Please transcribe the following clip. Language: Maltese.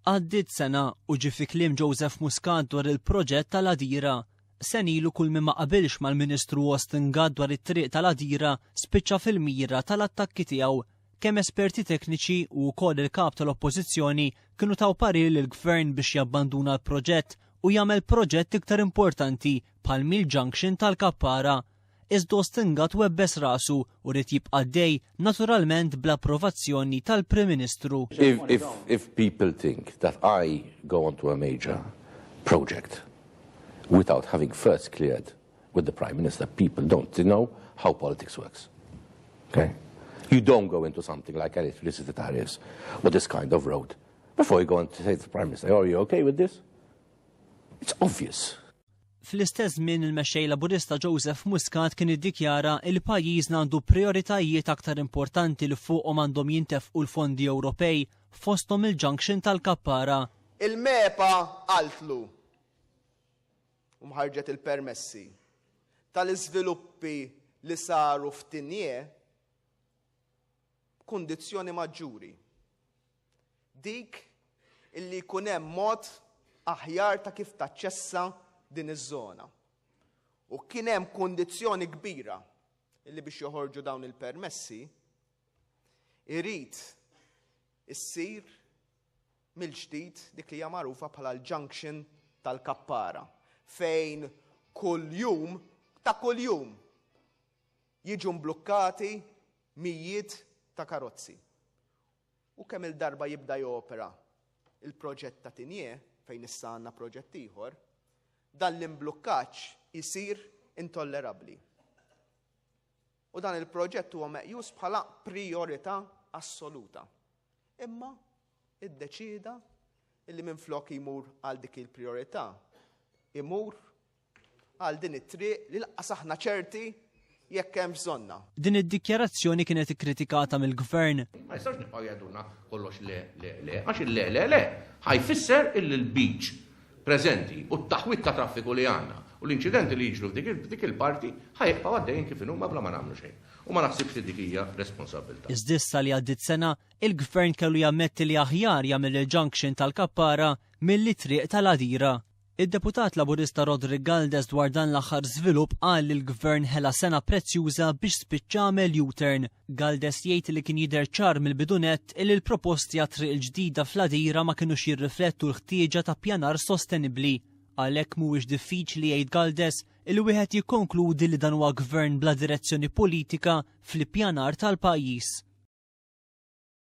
Għaddiet sena u ġie fi kliem Joseph Muscat dwar il-proġett tal-Għadira. Sena ilu kull min ma qabilx mal-Ministru Austin Gatt dwar it-triq tal-Għadira spiċċa fil-mira tal-attakki tiegħu. Kemm esperti tekniċi u wkoll il-Kap tal-Oppożizzjoni kienu taw parir lill-Gvern biex jabbanduna l-proġett u jagħmel proġett iktar importanti bħal Mill Junction tal-Kappara. Iżda Austin Gatt webbes rasu u ried jibqa' għaddej, naturalment bl-approvazzjoni tal-Prim Ministru. If, if, if people think that I go onto a major project without having first cleared with the Prime Minister, people don't know how politics works. Okay? You don't go into something like electricity tariffs or this kind of road before you go and say to the Prime Minister, are you okay with this? It's obvious. Fl-istess żmien il-Mexxej Laburista Joseph Muscat kien iddikjara li pajjiżna għandu prijoritajiet aktar importanti li fuqhom għandhom jintefqu l-fondi Ewropej, fosthom il-junction tal-Kappara. Il-MEPA qaltlu u ħarġet il-permessi tal-iżviluppi li saru f'Tignè b'kundizzjoni maġġuri. Dik illi jkun hemm mod aħjar ta' kif taċċessa din iż-żona. U kien hemm kundizzjoni kbira illi biex joħorġu dawn il-permessi irid issir mill-ġdid dik li hija magħrufa bħala l-junction tal-Kappara fejn kuljum ta' kuljum jiġu mblukkati mijiet ta' karozzi. U kemm il-darba jibda jopera il-proġett ta' Tignè, fejn issa għandna proġett ieħor, dan l-imblukkaġġ isir intollerabbli. U dan il-proġett huwa meqjus bħala priorità assoluta. Imma iddeċieda illi minflok jmur għal dik il-priorità, imur għal din it-triq li lanqas aħna ċerti jekk hemm bżonnha. Din id-dikjarazzjoni kienet ikkritikata mill-Gvern. Ma jistgħux nibqgħu jgħidulna kollox le, le, le, għax il-le, le, le ħa jfisser illi l-beach preżenti u t-taħwid ta' traffiku li għandna u l-inċidenti li jiġru f'dik il-parti ħa jibqgħu għaddejjin kif inhuma bla ma nagħmlu xejn. U ma naħsibx li dik hija responsabbiltà. Iżda issa li għaddiet sena, il-Gvern kellu jammetti li aħjar jagħmel il-junction tal-Kappara milli triq tal-Għadira. Id-Deputat Laburista Roderick Galdes dwar dan l-aħħar żvilupp qal li l-Gvern ħela sena prezzjuża biex spiċċa għamel U-turn. Galdes jgħid li kien jidher ċar mill-bidu nett li l-proposti għat-triq il-ġdida fl-Għadira ma kinux jirriflettu l-ħtieġa ta' ppjanar sostenibbli. Għalhekk mhuwiex diffiċli jgħid Galdes li wieħed jikkonkludi li dan huwa gvern bla direzzjoni politika fl-ippjanar tal-pajjiż.